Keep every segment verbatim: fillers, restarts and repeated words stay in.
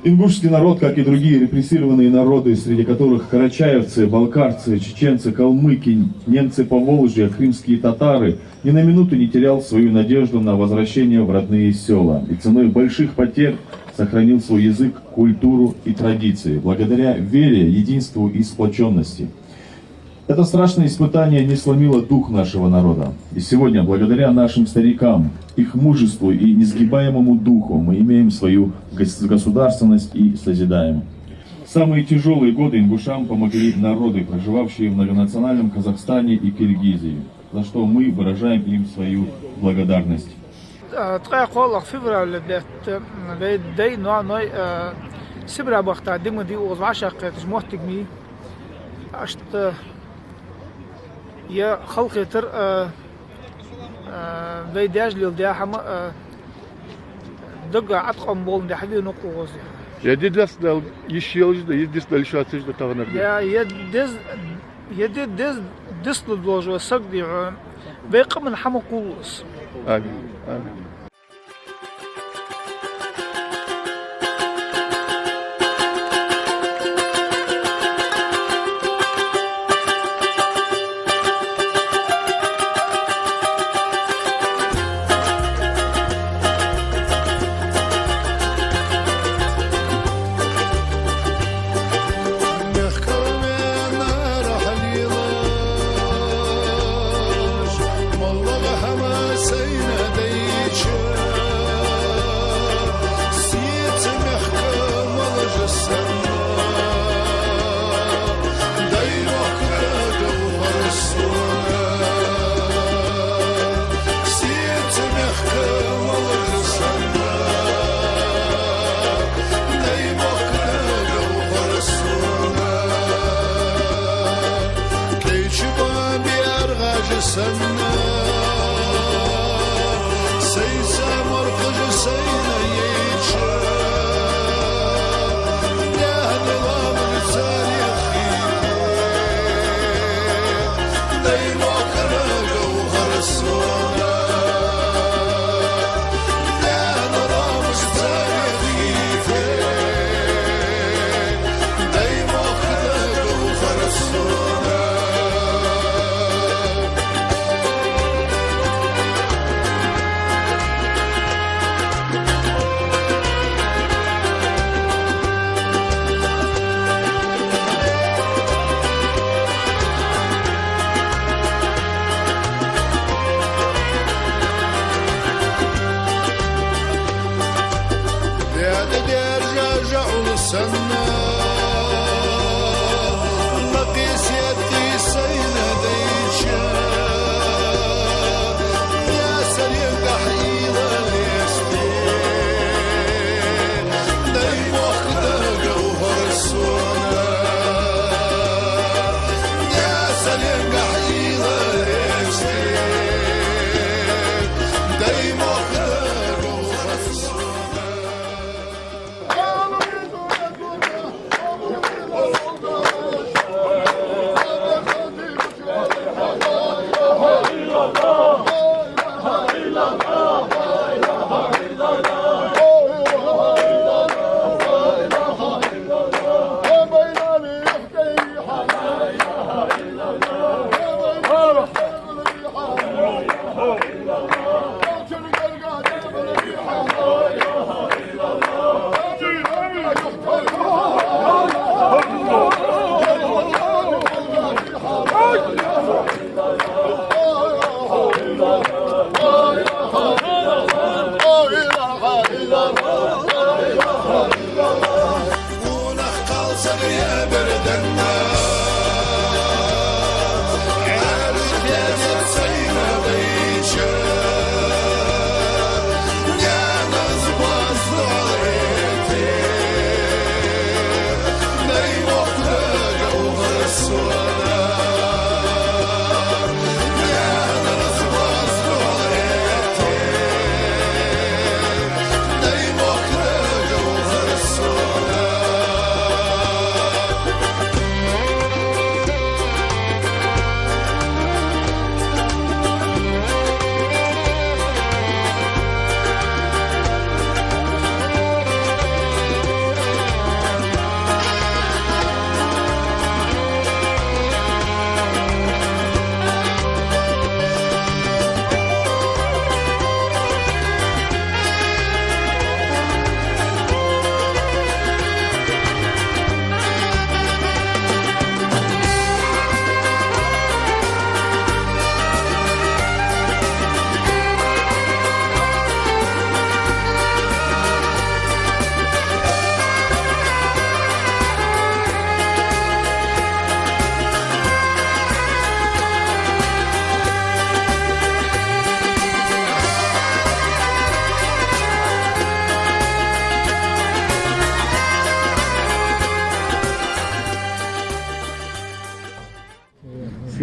Ингушский народ, как и другие репрессированные народы, среди которых карачаевцы, балкарцы, чеченцы, калмыки, немцы Поволжья, крымские татары, ни на минуту не терял свою надежду на возвращение в родные села и ценой больших потерь сохранил свой язык, культуру и традиции, благодаря вере, единству и сплочённости. Это страшное испытание не сломило дух нашего народа. И сегодня, благодаря нашим старикам, их мужеству и несгибаемому духу, мы имеем свою гос-, государственность и созидаем. В самые тяжёлые годы ингушам помогли народы, проживавшие в многонациональном Казахстане и Киргизии, за что мы выражаем им свою благодарность. Э, ткъаь кхоалагӀа февраль бетта, э, вай дай-ноаной, э, Сибре бахийта ди ма дий, укхаза вӀашагӀкхеташ моттиг ма йий. Иштта, э, е халахетар, э, э, вай даьша леладаь хӀама, э, дага Ӏаткъам боландаь хьавена укхаза. Е ди деза Дала йиш йолаш да, е ди деза Дала йиш йоацаш да тахан. Е, е деза, е ди деза, деза долаш вола саг дий хьона, вай къаман хӀама кхувл из. Амин. Амин. Мехка венна рахьа лелаш, моллагӀа хӀама сайна дайча, сеца мехка молаш санна, дай мохк говхар сона. Сеца мехка молаш санна, дай мохк говхар сона. Кхечи бан бер гӀажа санна, сайца моркхажа сайна яйча, даьна ламаз царех хиле, дай мохк говхар сона. Даьна ламаз царех хиле, дай мохк говхар сона. Даьда даьржа жаӀула санна, накъе сетти сайна дайча, Даьсаренгахь уйла лесте, дай мохк говхар сона. Даьсаренгахь уйла лесте, дай мохк говхар сона.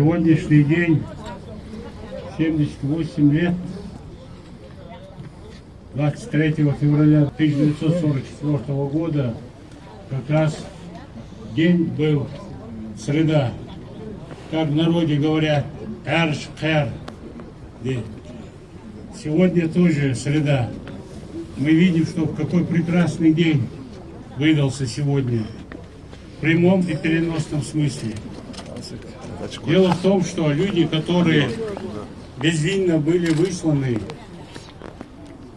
Сегодняшний день, семьдесят восемь лет, двадцать третьего февраля тысяча девятьсот сорок четвёртого года, как раз день был среда. Как в народе говорят, арш кар. Сегодня тоже среда. Мы видим, что какой прекрасный день выдался сегодня в прямом и переносном смысле. Дело в том, что люди, которые безвинно были высланы,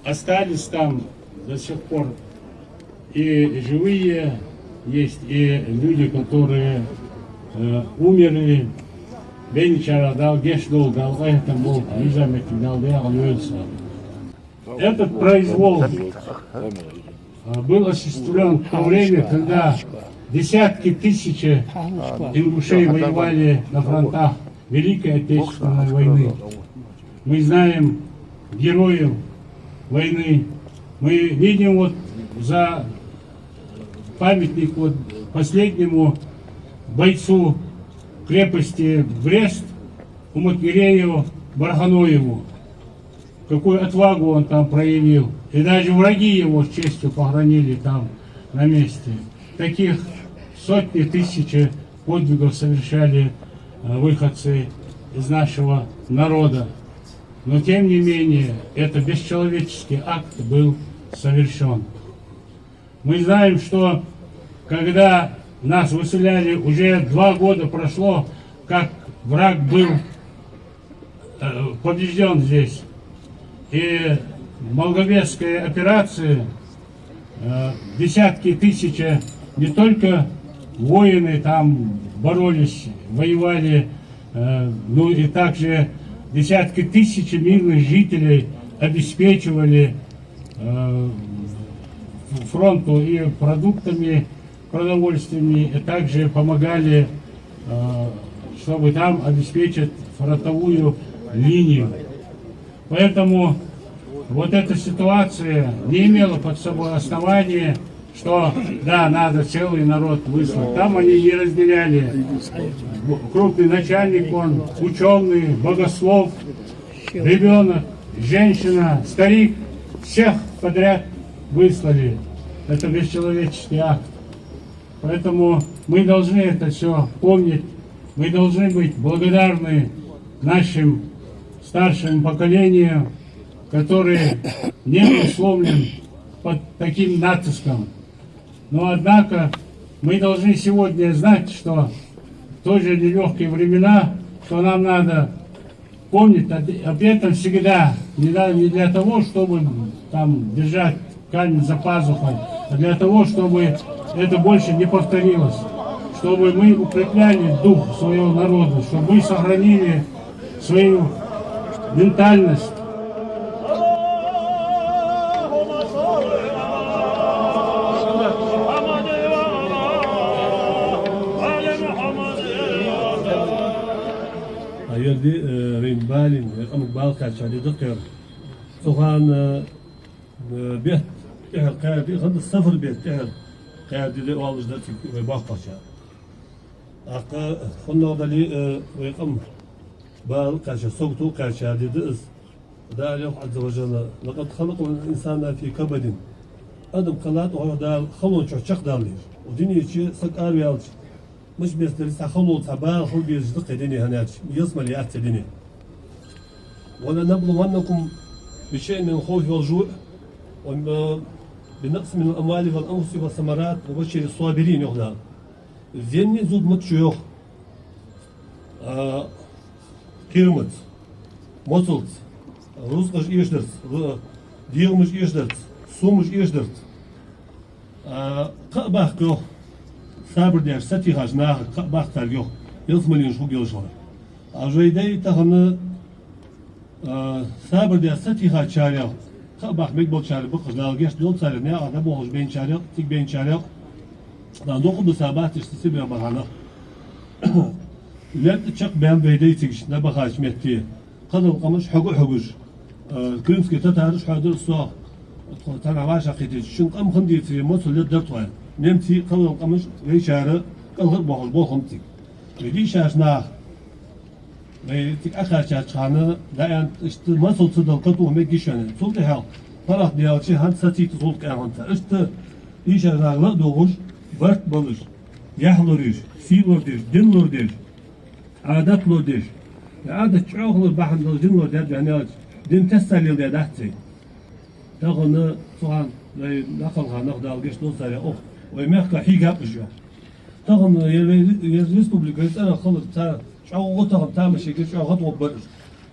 остались там до сих пор. И живые есть, и люди, которые э, умерли. Бейначарна Дала гешт долда, Дала къахетам болба, мизан меттиг Дала дегӀа лойла цар. Этот произвол э, был осуществлен в то время, когда десятки тысяч ингушей воевали на фронтах Великой Отечественной войны. Мы знаем героев войны. Мы видим вот за памятник вот последнему бойцу крепости Брест Уматгирею Барханоеву. Какую отвагу он там проявил. И даже враги его с честью похоронили там на месте. Таких сотни тысяч подвигов совершали э, выходцы из нашего народа. Но тем не менее, это бесчеловеческий акт был совершен. Мы знаем, что когда нас выселяли, уже два года прошло, как враг был э, побежден здесь. И Волговецкая операция, э, десятки тысяч, э, не только воины там боролись, воевали, э, ну и также десятки тысяч мирных жителей обеспечивали э, фронту и продуктами, продовольственными, и также помогали, э, чтобы там обеспечить фронтовую линию. Поэтому вот эта ситуация не имела под собой основания, что да, надо целый народ выслать. Там они не разделяли. Крупный начальник, он ученый, богослов, ребенок, женщина, старик, всех подряд выслали. Это бесчеловеческий акт. Поэтому мы должны это все помнить. Мы должны быть благодарны нашим старшему поколению, который не был сломлен под таким натиском. Но однако мы должны сегодня знать, что тоже нелегкие времена, что нам надо помнить об этом всегда. Не, да, не для того, чтобы там держать камень за пазухой, а для того, чтобы это больше не повторилось, чтобы мы укрепляли дух своего народа, чтобы мы сохранили свою ментальность. А ер ди, э, вайна балийна, вай къамага бала кхаьча ди да-кх ер. Цу хана, э, бетта тӀехьара кхаьра ди хиннад, сафара бетта тӀехьара кхаьра ди да оалаш дар цига вай боккхагӀчар. ТӀаккха хӀаннагӀа дале, э, вай къам бала кхаьча, сагото кхаьча ди да из. Дала йоах, Ӏазза ва жалла: «لقد خلقنا الإنسان في كبد». Адам кхеллад, йоах Дала, халон чу чакхдаллаш. Укх дунен чу саг араваьлча, мича беса дале а цхьа хало, цхьа бала хила безаш да-кх ер дуне хӀанз, ялсмале яц ер дуне. «ولنبلونكم بشيء من الخوف والجوع ونقص من الأموال والأنفس والثمرات وبشر الصابرين», йоах Дала. Зенни зуд ма чу йоах. А, кхерамаца, моцалца, рузкъаш эшадарца, ру-, дегӀамаш эшадарца, сомаш эшадарца. А, кхаъ баккха йоах, сабар деш, сатийхача нахага кхаъ баккха царга йоах, ялсмаленаш хургйолаш хилар. А вай дай тахан А, сабар деш сатийхачарех, кхаъ баккха мегаш болчарех ба-кх уж, Дала гешт долда царех, наькъа тӀа болхаш байначарех, цига байначарех. Дала дукха бисабац иштта Сибре бахача нах. Лаьтта чакхбаьннаб вай дай цига, набахача метте. Кхыдола къамаш хьога а хьогаш. А, крымский татараш хьоадаьр сох. Тхо цхьана вӀашагӀкхийтача, шун къам хиннадецаре, моцал лергдар тхо. Немций, кхыдола къамаш, вайчар кӀалхарбоахаш болх хиннаб цига. Вай дийшача наха Вай цига Ӏокхаьчача хана даим иштта масал ца дала кхы а мегаш хиннад. Цул тӀехьагӀа паргӀато даьлча хӀанз сацийта гӀулакх аьнна хиннад. Иштта дийшар нах ла а дувгӀаш, барт болаш, яхь лораеш, сий лорадеш, дин лорадеш, Ӏадат лорадеш. Ӏадат чӀоагӀа лорабаь хӀама долаш дин лорадаьд вай хӀана аьлча, дин тесса леладаь дац вай. Тахан цу хана вай накхал хана нах, Дала гешт долда царех, ох, вай мехка хьийгаб уж йоах. Тахан ер вай, ер республика вай цӀерах хилар ца чӀоагӀа, тахан тамашийна чӀоагӀа гӀадгӀоргбар уж.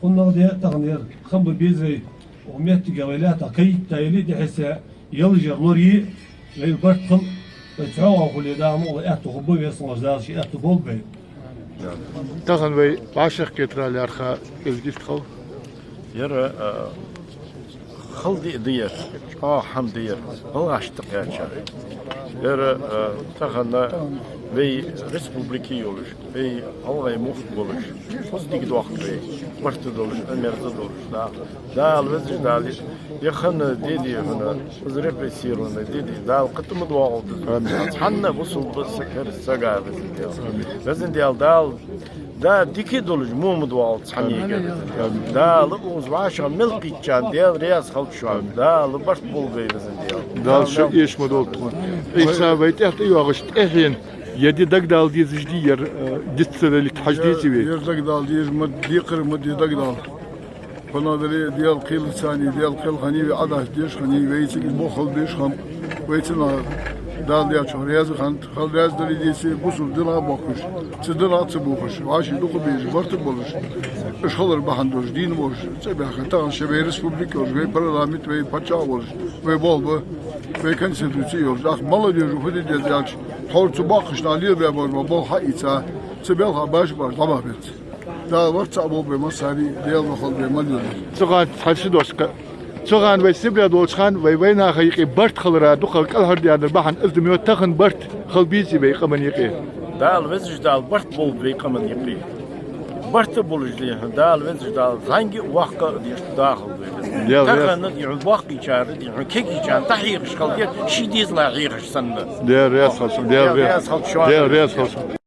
ХӀана аьлча тахан ер хам ба беза вай, укх моттиге вай лаьтта кхайкта или дехьеса ялаж яр лорае, вай барт хила, вай цхьоагӀо хуле, Дала мукъалахь, аьттув хургба везан Дала ший аьттув болба вай. Тахан вай башах кетра лаьрхӀа кӀезига иштта хила. Ер, а, хала ди а да ер, чӀоагӀа хӀама да ер, гӀалгӀашта кхаьчар. Ер, а, тахан вай республика йолаш, вай гӀалгӀай мохк болаш, хоза дика доахк вай, барт долаш, мерза долаш, да. Дала везаш Дала, яхана ди-ди хьона, из репрессированный ди-ди, Дала кхы тӀа ма доагӀалда из. Амин. Цхьанна бусалба са кара сага везан Дала. Везан Дала, Дала, да, дика долаш, во ма доагӀалда цхьаннега. Амин. Дала укхаза вӀашагӀ мел кхийттачарна Дала раьза хилда шоана. Дала барт болба вай, везан Дала. Дала шо эш ма долда тхона. Ӏийса, вай тӀехьа тӀайоагӀаш тӀехьен, ер ди дагадала дезаш дий, ер, э, диц ца далийта хьажа дезий вай? Ер дагадала дезаш ма дий, декхар ма дий дагадала. ХӀана аьлча Даьла кхелаца, Даьла кхел хиннай вай Ӏадат деш, хиннай вай цига болх хила безаш хиннаб. Вай цунах Дала даьчох раьза хиннад, хила раьза дале а, деций, бусалба динах боахкаш, цу динах ца бохаш, вӀаший дукха безаш, барт болаш, уж хилар бахьан долаш, дийна болаш, цӀабаьхка, тахан шоай вай республика йолаш, вай парламент, вай паччахь волаш, вай болх ба, вай Конституци йолаш. Ах, молодёжь фу де деза аьлча, тхьовра цу боккхийча наха лелабаь бола болх хьаийца, цу балха башха баш дӀабахьа беза. Дала барт цхьа болба вай массане, Даьла ма хилда вай мел йолаш. Цу хана хьал ши дош кхы. Цу хана вай Сибре долча хана вай вайнаха юкъе барт хилара дукха кӀалхардаьннар бахьан из да мо, тахан барт хила безий вай къаман юкъе? Дала везаш Дала барт болба вай къаман юкъе. Барт болаш дехьа, Дала везаш Дала зӀамига а воккха а деш дахалда вай. Даьла раьза. Тахан дехьа боккхийчар дехьа кегийчарна тӀахьехаш хила деза, ший дезала хьехаш санна. Даьла раьза хилва шоана, Даьла раьза. Даьла раьза хилва шоана.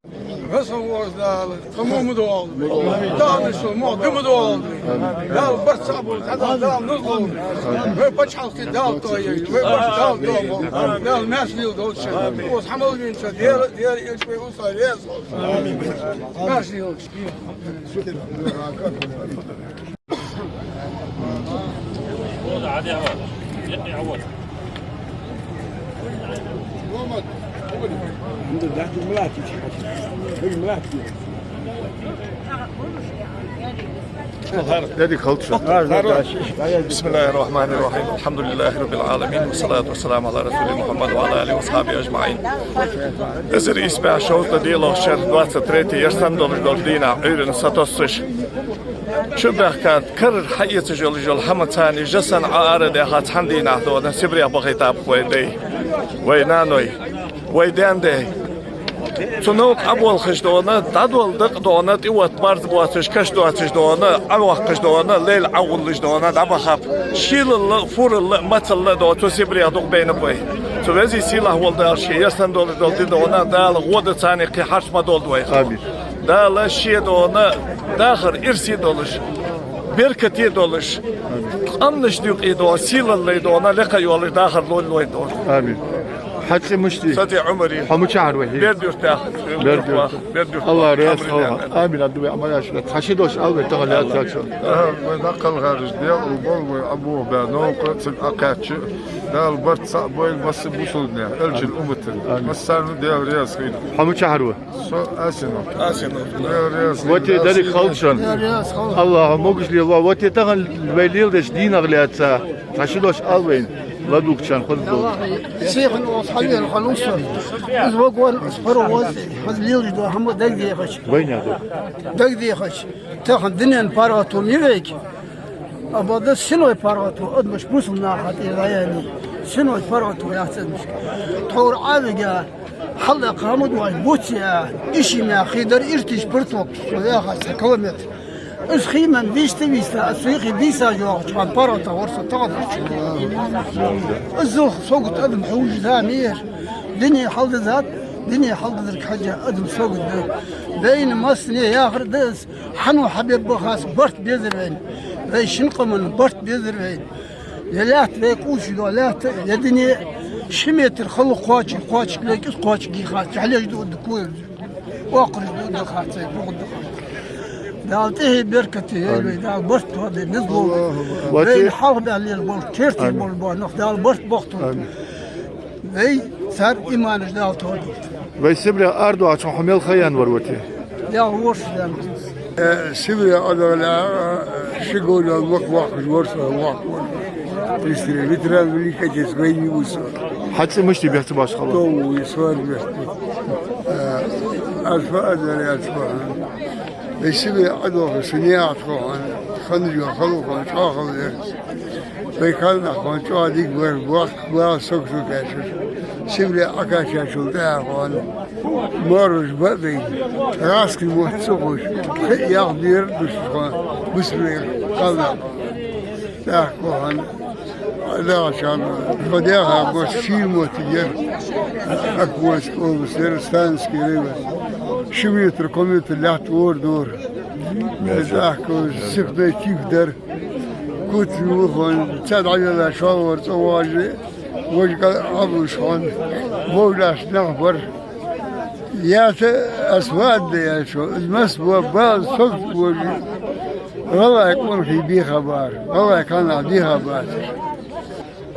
Веза воша Дала, тхо мо ма доагӀалда вай. Тахан шо мо ди ма доагӀалда вай. Дала барт цхьа болба, цхьа Дала, Дала низ лолба. Вай паччахьалкхе Дала тоае, вай барт Дала тоаболба. Дала маьрша леладолда шоана. Укхаза хьа мел венача Даьла, Даьла элча вай укхаза раьза хилва. Маьрша леладолда шоана. بسم الله الرحمن الرحيم. الحمد لله رب العالمين. والصلاة والسلام على رسول محمد وعلى آله وأصحابه أجمعين. Эзар ийс бӀаь шовзткъа диълагӀча шера двадцать третье ярсандолаш долча дийнахьа Ӏуйранна сатоссаш, чубаьхкача карара хьаэцаш йолаш йола хӀама царна жа санна Ӏоарадаьха цхьан дийнахьа дона Сибрех бахийтаб вай дай, вай наной, вай даь-даьй. Цу новкъа Ӏоболхаш дона, дӀадола дакъа дона, тӀаотта барзкъа боацаш, каш доацаш дона, Ӏовоаккхаш дона, лейла ӀогӀуллаш дона, дӀабахаб. Шийлалла а, фуралла а, мацалла а дона, цу Сибрех дукха байнаб вай. Цу Веза-Сийлахь вола Дала ший ярсандолаш дола ди дона, Дала гӀо да царна, кхы хьарча ма долда вай. Амин. Дала ший дона дахар ирсе долаш, беркате долаш, къамнашта юкъе дона, сийлалле дона, лекха йолаш дахар лолда вай дона. Амин. Хьа цӀи мишта я? Сати Ӏумар я. Хьо мичахьара ва хьо? Берда-Юртах. Берда-Юртах. Берда-Юртах. АллахӀ раьза хилва. Амин, Ӏабдулла, Ӏамал яшка. Цхьа ши дош ала вай, тахан лаьца цо. Вай накхал гӀерташ, Даьла болба вай Ӏобоха баь новкъа, цига Ӏокхаьчача, Дала барт цхьа бойла массане бусалба наьха, элчан уммата. Амин. Массарна Даьла раьза хилва. Хьо мичахьара ва? Со Асинов. Асинов. Даьла раьза хилва. Вот и деррига хилда шоана. АллахӀа могаш лелавойла. Вот и тахан вай леладеча дийнах лаьца цхьа ши дош ала вайна, ладувгӀачарна хоза долаш. Сиха укхаза хьавена хиннав со. Из вагон, из паровоз, хоза лелаш дола хӀама дагадехача. Вайна ду. Дагадехача. Тахан дунен паргӀато ма йий вайга. Абада синой паргӀато, адамаш бусалба наха тӀера дӀаяьннай. Синой паргӀато яц адамашка. Тхьовра Ӏовига, хьалдаккха хӀама доацаш буц я, ишимя хи дар иртиш барток, со яхаш цхьа километр. Из хи мел вийста-вийста, аз цу хи бийса йоагӀача хана паргӀато вар со тахан. Из зулх согут адам хьувш да мер. Дуне хьалдизад, Дуне хьалдизарга хьежжа адам сагот да. Вайна массане яхар да из: хьан хьабебба хац, барт безар вайна. Вай шин къаман барт безар вайна. Е лаьтта вай къувсаш дола лаьтта, е дуне ши метр хала кхоаче, кхоачаш лайкас кхоачаш гий хац, чухьалеш да удда куйр. Оакхараш да удда харцай, бухда харцай. Дала тӀехье беркате йойла вай, Дала барт тоаде, низ лолда. Аллаху акбар. Вайна хьалха баьллера болаш, кертера болаш бола нах Дала барт бохтолда. Амин. Вай цар иманаш Дала тоадолда. Вай Сибре арадоагӀача хана хьо мел ха яьнна вар, вати? Я, ворхӀ даьнна. Э, Сибре арадоагӀале, э, ши говрал мах вахаш, ворхӀ сан вахаш. Истори ветеран Великой Отечественной войны ва со. Хьа цӀи мишта я, бехк ца беш хала? Тову, и сор бехк. Э, аз фа адар яц бахан. Вай Сибре арадоагӀа, со неӀат хьохан, ханжо халухан, чӀоагӀа хала яр. Вай кхалнах хьона чӀоагӀа дика бар, бохк, бала сог-сог кхаьчар. Сибре Ӏокхаьчачул тӀехьагӀа хьона маьраш баь бейна, гӀаскхий мотт ца ховш, пхи ялх бер дусар хьона, бусалба кхалнах. ТӀаккха хьона дагӀача хана, тхо даьха гӀоргвац, ший мотт яр, Акмолинский область яр, Станский район. Ши метр, кхо метр лаьтта вор дора. ТӀаккха сихха тих дар. Куц юха, цхьа дӀавелла шоллагӀвар цӀа вожи, вожга Ӏабуш хьона, вовлаш нах бар. Яца ас вад да яцо, из мас бо, бал согт вожи. ГӀалгӀай къонахий бийха бар, гӀалгӀай кхалнах бийха бацар.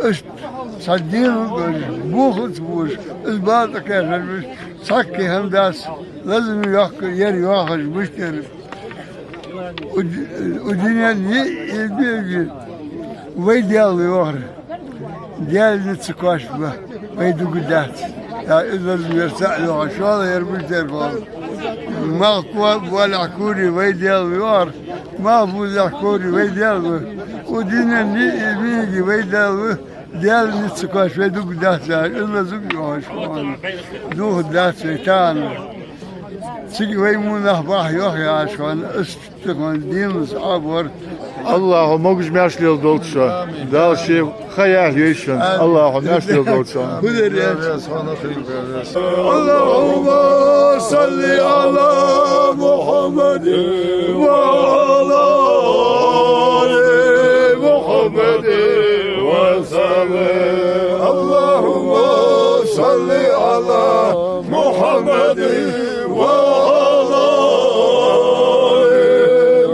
Иштта цхьа дийна долаш, бухалц божаш, из бала тӀакхаьчар беш, цхьаккха хӀама дац, лазам йоккха, ер йоахаш, мишта яр. У ди-, у динен йиъ, йиъ, йиъ, йиъ. Вай Даьла йоахар. Даьла низ ца кхоачаш ба, вай дуга дац. Я из лазам яр цаӀ йоахаш, шоллагӀа яр мишта яр бала. Малх ко-, болехь кури вай Даьла йоахар, малх бузехь кури вай Даьла ва. У динен йиъ, йиъ, йиъ, йиъ вай Даьла ва. Даьла низ ца кхоачаш вай дуга дац, я из лазам йоахаш хьона. Духар дац вай тахана. Цига вай мунах бахьа йоах яхаш хьона, иштта хьона дийнас Ӏабор. АллахӀа могаш-маьрша леладолда шо. Дала ший ха яхь йойла шун. АллахӀа маьрша леладолда шо. اللهم صل على محمد وعلى آل محمد وسلم. اللهم صل على محمد وعلى آل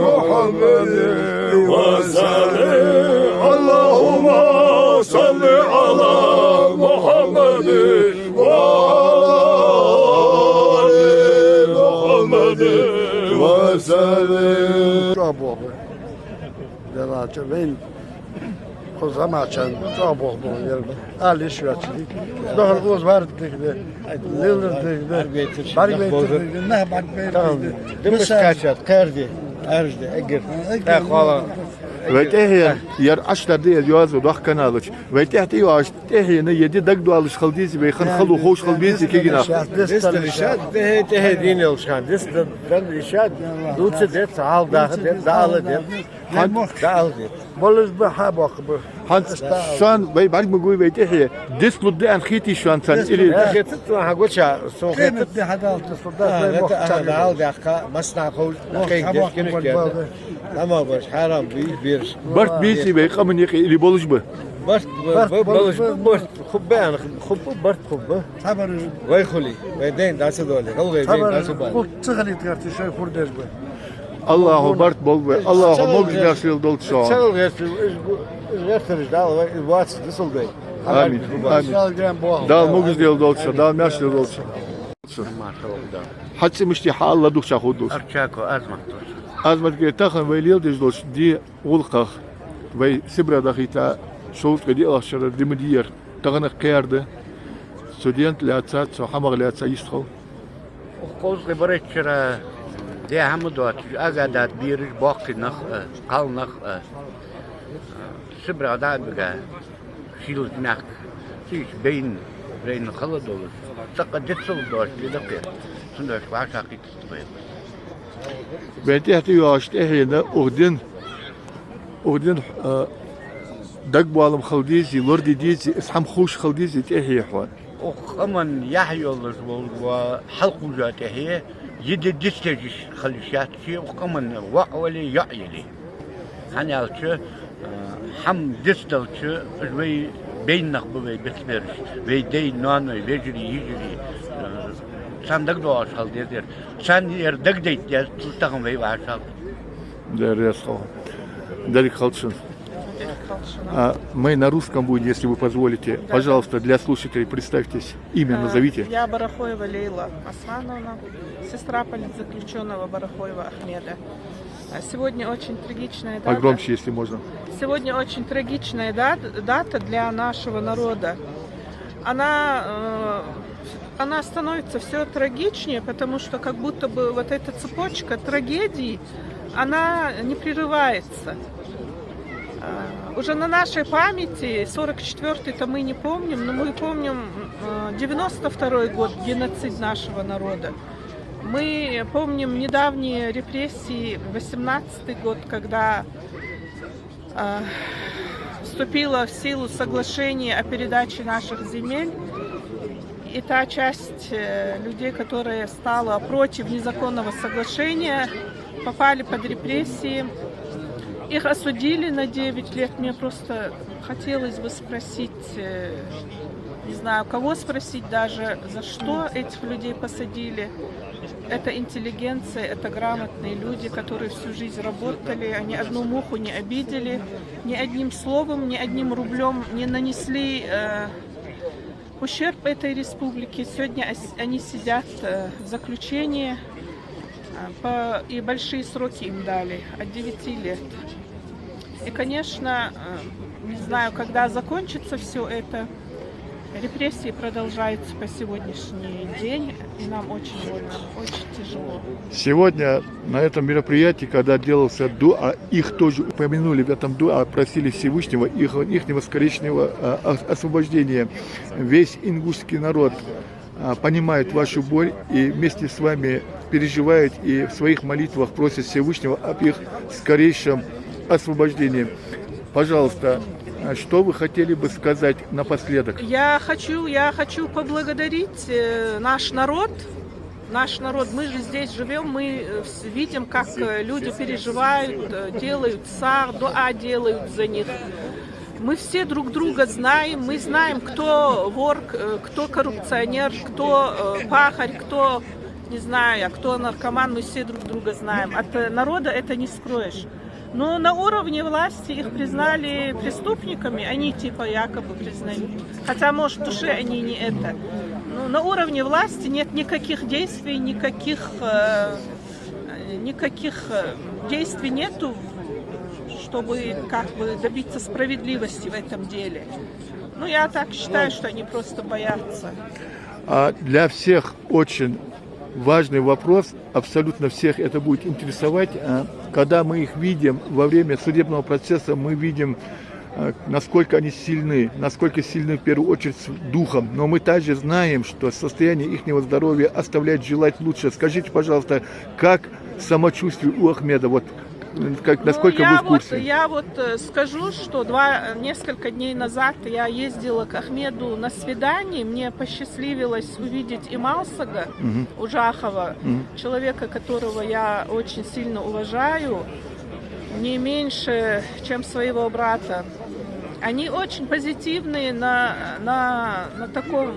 محمد وسلم. اللهم صل على محمد وعلى آل محمد وسلم. Чо боху? Делача вен. Кхо замачан чӀоагӀа боху боху яр. Али швачи. Дохар боз вард дигде. Лилр дигде. Баргвейтер дигде. Нах баргвейтер дигде. Дымаш качат, кхарди. Аржде, эггер. Та хала. Вай тӀехье яр аштар ди яр йоазу дох каналач. Вай тӀехье тӀе йоаш, тӀехье на еди дагдуалаш халдизи, вай хан халу хош халдизи кигинах. Дестар ишад, тӀехье, тӀехье дин элшхан. Дестар ишад, дуца дец, хьал даха дец, дала дец. Хьан? Дала дец. Болаш ба, хьа боху ба. Хьан шан вай барг ма гуй вай тӀехье. Дес луд де ан хити шан цан или. Хетит цун хьа гуча, сун хетит. Де хьа дал дес луд да, вай боху цан дал дакка, масна хол, хей дес киник дер. Тамагаш, хьарам бий, бирш. Барт бийси вай къаман якъи или болаш ба? Барт, барт, болаш ба, барт. Хуббе ан, хуббу, барт хуббу. Хабар. Вай хули, вай ден даса доли, гал вай ден даса ба. Хабар. Хул цахали тгарти шай хурдеш ба. АллахӀа барт болба, АллахӀа могаш-маьрша леладолда шо. Цагал гӀерташ, из гӀертараш дала вай, из вац дисалдай. Амин. Амин. Дала могаш леладолда шо, Дала маьрша леладолда шо. Хьа цӀи мишта я, хьа ладувгӀача хургдолаш? Арчако Азмат. Азмат гӀе, тахан вай леладеш долаш ди гӀулакхах, вай Сибре дахийта шовзткъеи диълагӀча шера ди ма дий ер. Тахан кхер да. Цу ден тӀа лаьца, цу хӀамах лаьца йистхул. Укх кховзткъеи барайтта шера де хӀама доацаш, ага дат бераш, боккхий нах а, кхалнах а, Сибре дӀа а бига, шийлача мехка. Цу йиш байна, байна хала долаш, цӀаккха дицал дош, дидакхе. Цундаш вӀашагӀкхийтта вай. Вай тӀехье тӀе йоаш тӀехье на ухдин, ухдин, а, дагбоалам халдизи, лорди дизи, из хӀама хуш халдизи тӀехье хьона. Укх къаман яхь йолаш вола хьалкхувжа тӀехье, е ди дицдеш хила йиш яц ший укх къаман воӀ вале, йоӀ яле. ХӀана аьлча, а, хӀама дицдалча, уж вай бейннах ба, вай бицбераш, вай дай, ноаной, вежарий, йижарий, а, царна дагадоагӀаш хила дезар. Царна ер дагадайта деза, тахан вай вӀашагӀ. Да, резко. Дарик Халчин. А, мы на русском будем, если вы позволите. Да. Пожалуйста, для слушателей представьтесь. Имя А, назовите. Я Барахоева Лейла Османовна, сестра политзаключённого Барахоева Ахмеда. А, сегодня очень трагичная дата. Погромче, если можно. Сегодня очень трагичная дат-, дата для нашего народа. Она, э, она становится всё трагичнее, потому что как будто бы вот эта цепочка трагедий, она не прерывается. А, уже на нашей памяти, сорок четвёртый-то мы не помним, но мы помним, э, девяносто второй год, геноцид нашего народа. Мы помним недавние репрессии, восемнадцатый год, когда а, вступило в силу соглашение о передаче наших земель. И та часть, э, людей, которая стала против незаконного соглашения, попали под репрессии. Их осудили на девять лет. Мне просто хотелось бы спросить, э, не знаю, кого спросить даже, за что этих людей посадили. Это интеллигенция, это грамотные люди, которые всю жизнь работали, ни одну муху не обидели, ни одним словом, ни одним рублём не нанесли, э, ущерб этой республике. Сегодня ос-, они сидят, э, в заключении, э, по, и большие сроки им дали, от девяти лет. И, конечно, э, не знаю, когда закончится всё это. Репрессии продолжаются по сегодняшний день, и нам очень больно, очень тяжело. Сегодня на этом мероприятии, когда делался дуа, их тоже упомянули в этом дуа, просили Всевышнего их, ихнего скорейшего, а, ос-, освобождения. Весь ингушский народ а, понимают вашу боль и вместе с вами переживают и в своих молитвах просят Всевышнего об их скорейшем освобождении. Пожалуйста, а, что вы хотели бы сказать напоследок? Я хочу, я хочу поблагодарить, э, наш народ. Наш народ, мы же здесь живём, мы, э, вс-, видим, как, э, люди переживают, э, делают сагӀа, дуа делают за них. Мы все друг друга знаем, мы знаем, кто вор, э, кто коррупционер, кто, э, пахарь, кто, не знаю, а кто наркоман, мы все друг друга знаем. От, э, народа это не скроешь. Но на уровне власти их признали преступниками, они типа якобы признают. Хотя, может, в душе они не это. Но на уровне власти нет никаких действий, никаких, э, никаких, э, действий нету, чтобы как бы добиться справедливости в этом деле. Ну, я так считаю, что они просто боятся. А для всех очень важный вопрос, абсолютно всех это будет интересовать. А, когда мы их видим во время судебного процесса, мы видим, а, насколько они сильны, насколько сильны в первую очередь с духом. Но мы также знаем, что состояние ихнего здоровья оставляет желать лучшего. Скажите, пожалуйста, как самочувствие у Ахмеда? Вот, м, как, Ну, насколько я вы в вот, курсе? я вот, э, скажу, что два, э, несколько дней назад я ездила к Ахмеду на свидание. Мне посчастливилось увидеть Ималсага Мгм. Уджахова, Мгм. человека, которого я очень сильно уважаю, не меньше, чем своего брата. Они очень позитивные на, на, на таком, эм,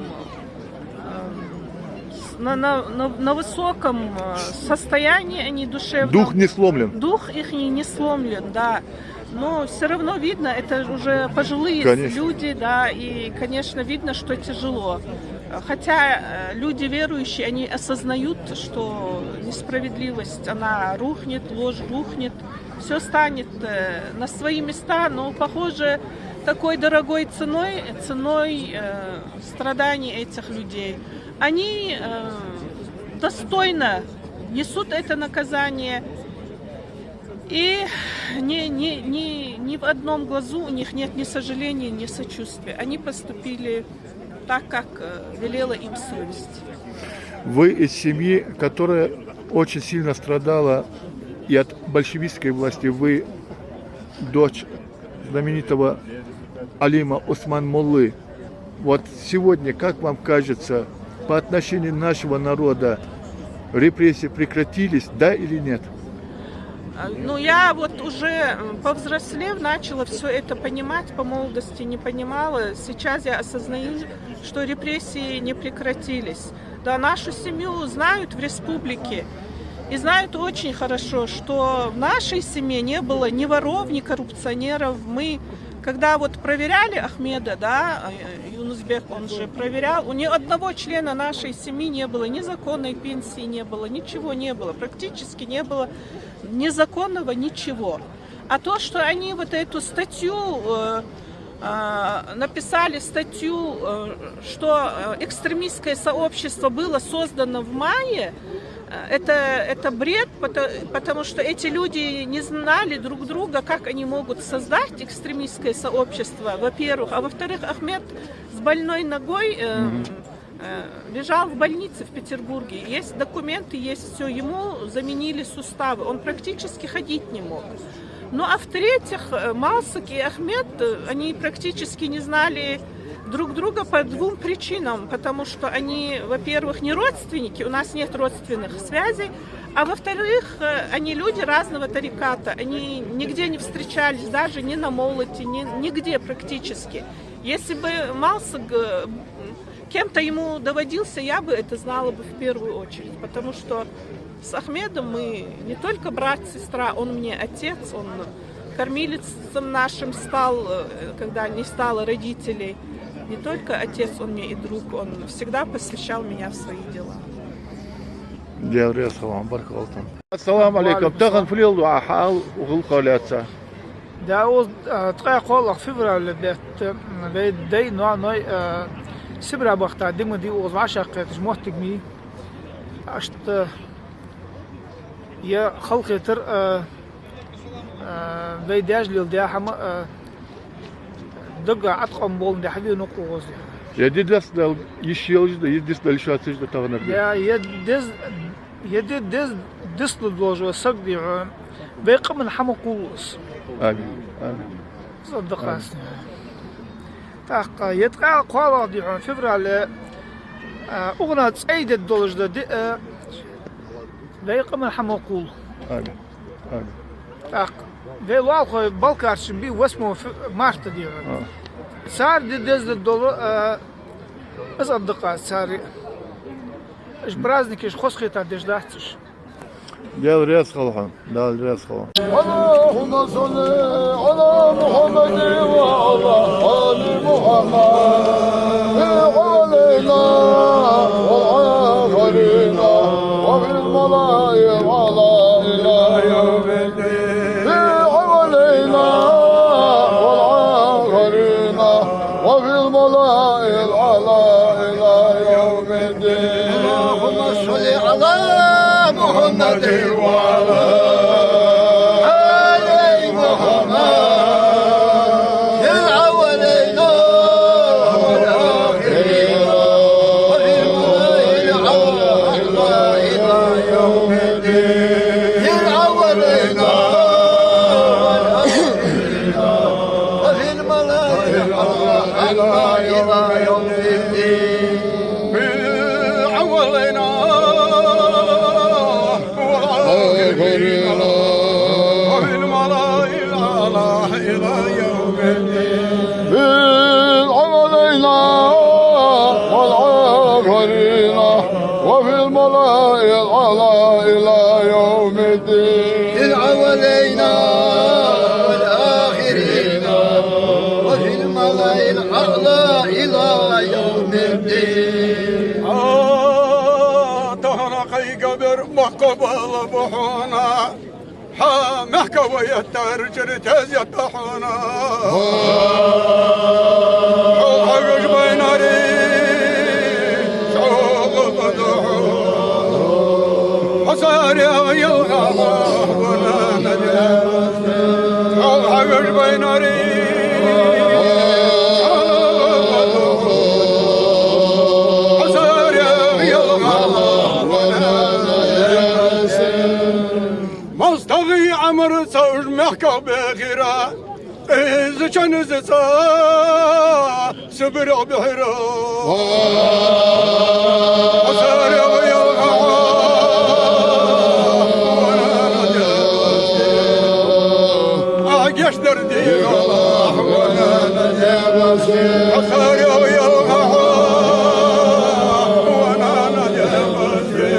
с-, на, на, на, на высоком, э, состоянии они душевном. Дух не сломлен. Дух ихний не сломлен, да. Но всё равно видно, это уже пожилые Конечно. люди, да, и, конечно, видно, что тяжело. Хотя, э, люди верующие, они осознают, что несправедливость, она рухнет, ложь рухнет, всё станет, э, на свои места, но, похоже, такой дорогой ценой, ценой, э, страданий этих людей. Они, э, достойно несут это наказание. И ни, ни, ни, ни в одном глазу у них нет ни сожаления, ни сочувствия. Они поступили так, как, э, велела им совесть. Вы из семьи, которая очень сильно страдала и от большевистской власти. Вы дочь знаменитого алима Осман-моллы. Вот сегодня, как вам кажется, по отношению нашего народа репрессии прекратились, да или нет? А, Ну, я вот уже, м, повзрослев, начала все это понимать, по молодости не понимала. Сейчас я осознаю, что репрессии не прекратились. Да, нашу семью знают в республике. И знают очень хорошо, что в нашей семье не было ни воров, ни коррупционеров. Мы, когда вот проверяли Ахмеда, да, э, Юнусбек, он же проверял, у ни одного члена нашей семьи не было, ни законной пенсии не было, ничего не было, практически не было незаконного ничего. А то, что они вот эту статью, э, а, написали статью, э, что э, экстремистское сообщество было создано в мае, э, это, это бред, пото- потому что эти люди не знали друг друга, как они могут создать экстремистское сообщество, во-первых. А во-вторых, Ахмед с больной ногой э, э, лежал в больнице в Петербурге. Есть документы, есть все. Ему заменили суставы. Он практически ходить не мог. Ну а в-третьих, э, Малсык и Ахмед, э, они практически не знали друг друга по двум причинам. Потому что они, во-первых, не родственники, у нас нет родственных связей. А во-вторых, э, они люди разного тариката, они нигде не встречались, даже ни на молоте, ни, нигде практически. Если бы Малсык э, кем-то ему доводился, я бы это знала бы в первую очередь, потому что с Ахмедом мы не только брат, сестра, он мне отец, он кормилицем нашим стал, э, когда не стало родителей. Не только отец он мне и друг, он всегда посвящал меня в свои дела. Дел реза хилва, баркал тхона. Ассаламу алейкум. Тахан фу леладу Ӏа хьал, гӀулакх лаьца? Да, оз, а, ткъаь кхоалагӀа февраль бетта, м, вай дай, ноаной, а, Сибре бахийта ди ма дий, оз вӀашагӀкхеташ моттиг ма йий. Иштта, е халахетар, а, а, вай даьша леладаь хӀама, а, дага Ӏаткъам боландаь хьавенав-кх оз. Е ди деза дала йиш йолаш да, е ди деза дала йиш йоацаш да тахан? Да, е деза, е ди деза дисла долаш ва саг, дий хьона, вай къаман хӀама кхувл из. Амин, амин. Из да-кх аз. ТӀаккха е ткъаь кхоалагӀа, дий хьона, феврале, а, укханах цӀай дедда долаш да ди, а, вай къаман хӀама кхувл. Амин. Амин. ТӀаккха вай лоалахой балкарчун бий восьмого фе-, марта, дий хьона. А. Цар ди деза дола, а, из да-кх аз цар. Уж праздникаш хозахетар деш дац уж. Дала раьза хилва хьона, Дала раьза хилва. اللهم صل على محمد وعلى آل محمد في الأولين والآخرين وفي الملأ الأعلى إلى يوم الدين. في الأولين والآخرين وفي الملأ الأعلى إلى يوم الدين. اللهم صل على محمد وعلى آل محمد في الأولين والآخرين وفي الملأ الأعلى إلى يوم الدين. في الأولين والآخرين وفي الملأ الأعلى إلى يوم الدين. في الأولين والآخرين وفي الملأ الأعلى إلى يوم الدين. في الأولين والآخرين وفي الملأ الأعلى إلى يوم الدين. في الأولين والآخرين وفي الملأ الأعلى إلى يوم الدين. А, тахан кхайкабер мехка бала ба хьона. Хьа мехка ва еттар чура тезет ба хьона. Хьо хьавеш байнари, чӀоагӀа ба хьо. Хьо сарех ялхалахь ва нана. Хьо хьавеш байнари, чӀоагӀа ба хьо. Хьо сарех ялхалахь ва нана. МостагӀий Ӏамарца уж мехках бехира. Из чан из цӀа Сибрера бихьара. Царех ялхахьа ва нана дегӀасе. Ахь гешт дар дийхалахь ва нана дегӀасе. Царех ялхахьа ва нана дегӀасе.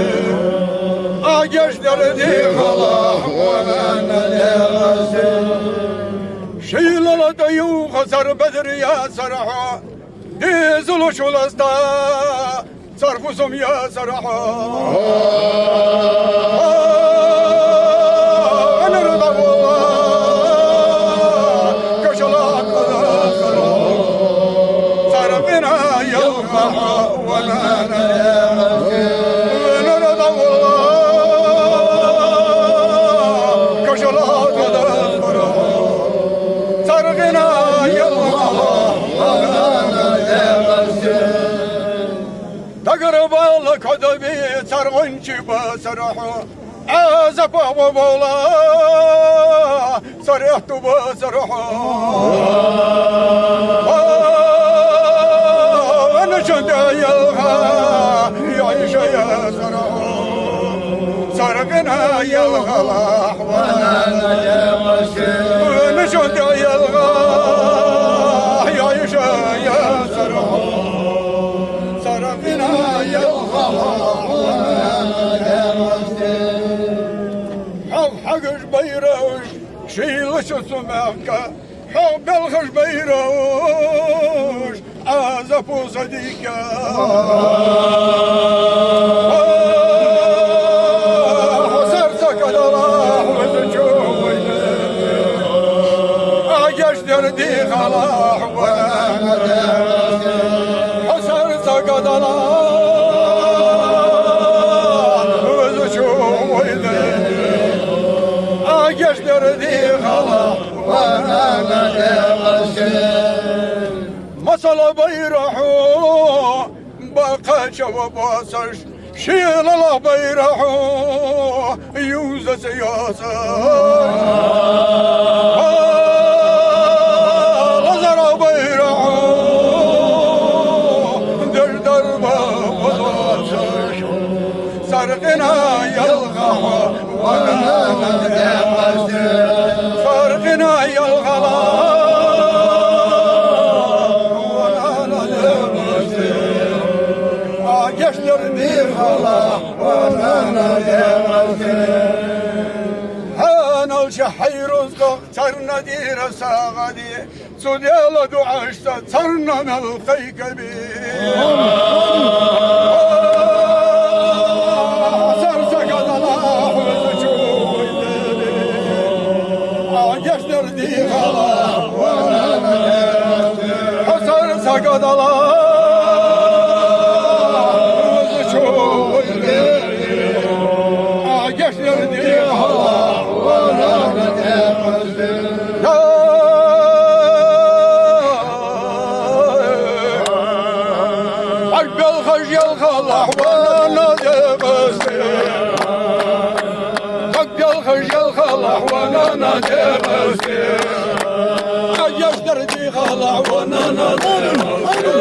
Ахь гешт дар дийхалахь ва нана дегӀасе. Шоайла тӀаювха цар бедар яцар хьо, дезалаш ласта цар фусам яцар хьо. Анар дӀаволла кашалах кӀалхара хьо, цар къина ялхахьа ва нана дегӀасе. Анар дӀаволла кашалах кӀалхара хьо, цар къина ялхахьа ва нана дегӀасе. Дагара бала кхо да бе цар гӀончий бацар хьо, Ӏазапах ва бала цар аьттув бацар хьо. Венначун тӀа ялха йоӀ йиша яцар хьо, цар къина ялхалахь ва нана дегӀасе. Венначун тӀа ялха йоӀ йиша яцар хьо, цар къина ялхалахь ва нана дегӀасе. Хьох хьегаш байраш шоайла цу мехка, хьох белхаш байраш Ӏазапо садика. Хьо сарца кӀадала хьо везачу вайна, ахь гешт дар дийхалахь ва нана дегӀасе. Хьо сарца кӀадала хьо везачу вайна, ахь гешт дар дийхалахь ва нана дегӀасе. Масала байра хьо бакъача ва боацаш, шелалахь байра хьо юзаца йоацаш. Лазара байра хьо деш дарба ва доацаш. Цар къина ялхахьа ва нана дегӀасе. Цар къина ялхалахь ва нана дегӀасе. Ахь гешт дар дийхалахь ва нана дегӀасе. Хьанал ча хьай рузкъах царна дийра сагӀа де. Цу Даьла дуӀашца царна мел кхайкабе. Цар сагадала хьо везачу вайна, ахь гешт дар дийхалахь ва нана дегӀасе. Хьо цар сагадала хьо везачу вайна, ахь гешт дар дийхалахь ва нана дегӀасе. Хьай белхаш ялхалахь ва нана дегӀасе. Хьай белхаш ялхалахь ва нана дегӀасе. Ахь гешт дар дийхалахь ва нана дегӀасе.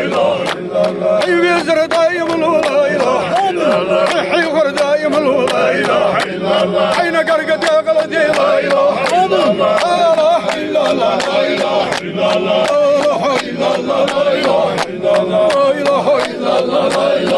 Хьай везар даим лу, ла илахьа иллаллахӀ. Хьай хьехар даим лу, ла илахьа иллаллахӀ. Хьайна гарга декъала де, ла илахьа иллаллахӀ. Ла илахьа иллаллахӀ, ла илахьа иллаллахӀ, ла илахьа иллаллахӀ, ла илахьа иллаллахӀ, ла илахьа иллаллахӀ.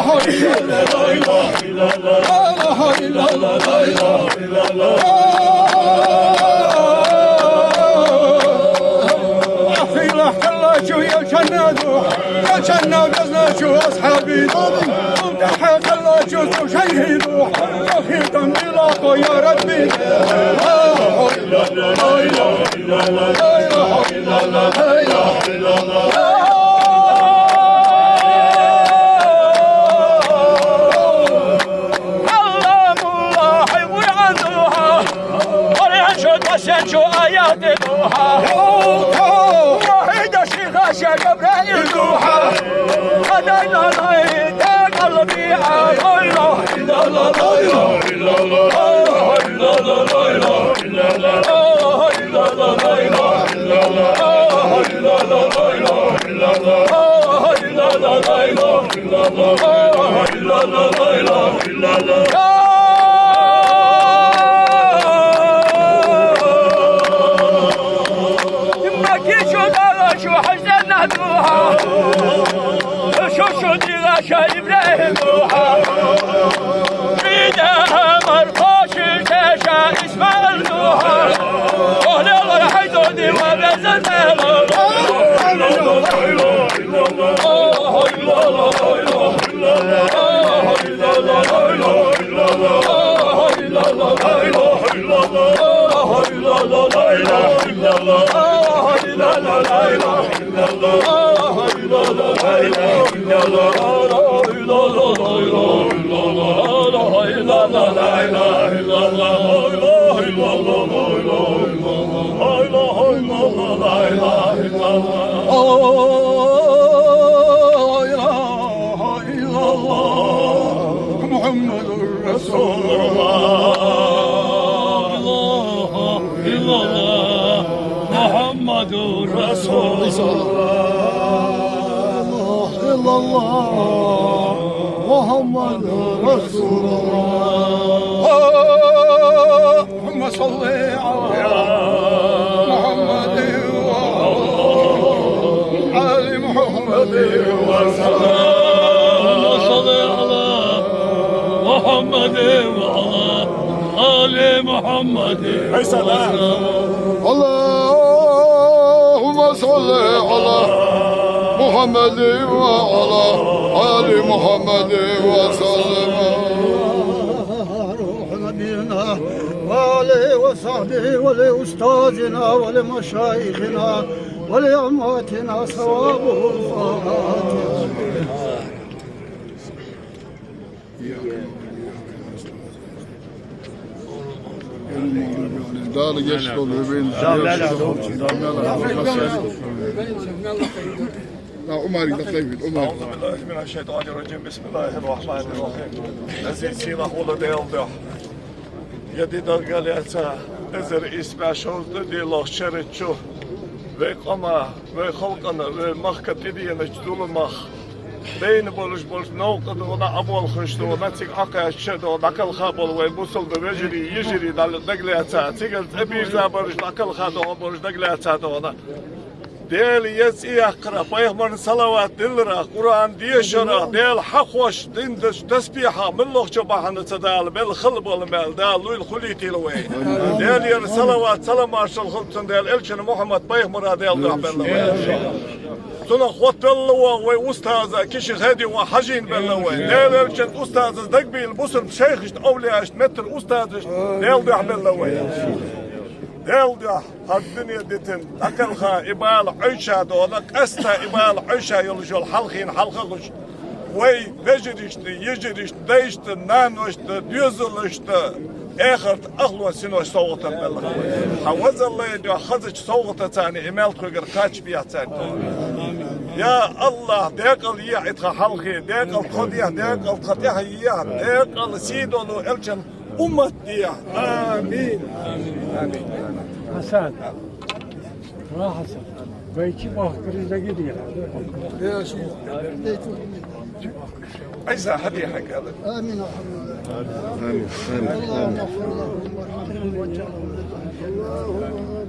إله إلا الله، لا إله إلا الله، لا إله إلا الله. أخي لحق الله شو يا شنادو، يا شنادو زنا شو أصحابي. وتحت الله شو شو شهيدو، أخي تنبيلاكو يا ربي. لا إله إلا الله، لا إله إلا الله، لا إله إلا الله. كلام الله وعدها، قرآن شو تسن شو آيات دوها. واحد شيخ شيخ جبرائيل دوها. خدينا ليت قلبي على الله. لا إله إلا الله، لا إله إلا الله، لا إله إلا الله، لا إله إلا الله. لا إله إلا الله، لا إله إلا الله، لا إله إلا الله. لا إله إلا الله، محمد رسول الله. لا إله إلا الله، محمد رسول الله. لا إله إلا الله، محمد رسول الله. اللهم صل على محمد وعلى آل محمد وسلم. اللهم صل على محمد وعلى آل محمد وسلم. اللهم صل على محمد وعلى آل محمد وسلم. روح نبينا وآله وصحبه ولأستاذنا ولمشايخنا ولأمواتنا ثوابه الفاتحة. Дала гешт долда вайна. أعوذ بالله من الشيطان الرجيم. بسم الله الرحمن الرحيم. Веза-Сийлахь вола Даьла духьа. Ер ди даггара лаьца, эзар ийс бӀаь шовзткъа ди лоаца шера чу вай къама, вай халкъана, вай мехка тӀаденача зуламах, дайна болаш болча новкъа духьа Ӏоболхаш духьа, цига Ӏокхаьчача духьа дӀакхелха бола вай бусалба вежарий, йижарий даггара лаьца, цигара цӀабийрза бараш дӀакхелха духьа, бараш даггара лаьца духьа. Даьла еза цӀи яккхарах, пайхамара салават дилларах, Къуръан дешарах, Даьла хьахош, дин деш, тасбихьах, мел лохача бахьанца Дала мел хала бола мел Дала луйла хулийтийла вай. Даьла ер салават, салам-маршал хилда цунна, Даьла элчан Мухьаммад пайхамара Даьла дуьхьа белла вай. Цунах хоттавелла вола вай устаза Киши Хеди ва хьажийна белла вай. Даьла элчан устаза дагабийла бусалба шайхашта, овлияашта, меттала устазашта Даьла дуьхьа белла вай. Даьла дуьхьа хӀара дуне дитина, дӀакхелха и бала Ӏойча дола, къаьстта и бала Ӏойча йолаш йола хьалхийна хьалхагӀаш вай вежарашта, йижарашта, дайшта, наношта, доьзалашта, эхарта ахло синош совгӀатах белла. Хьа вазаллай дуьхьа хазача совгӀатаца царна и мел тхоьгара кхача бехьа царна. Я АллахӀ, декъала ехьа и тха хьалхе, декъала тхо дехьа, декъала тха тӀехьа ехьа, декъала сий долу элчан уммат дехьа. Амин. Амин. Хьасан. Ва Хьасан. Вай чу бахкарий дагадехьа. Айса хьадехьа гала. آمين. آمين. آمين. اللهم اغفر لهم وارحمهم واجعلهم للمتقين إماما.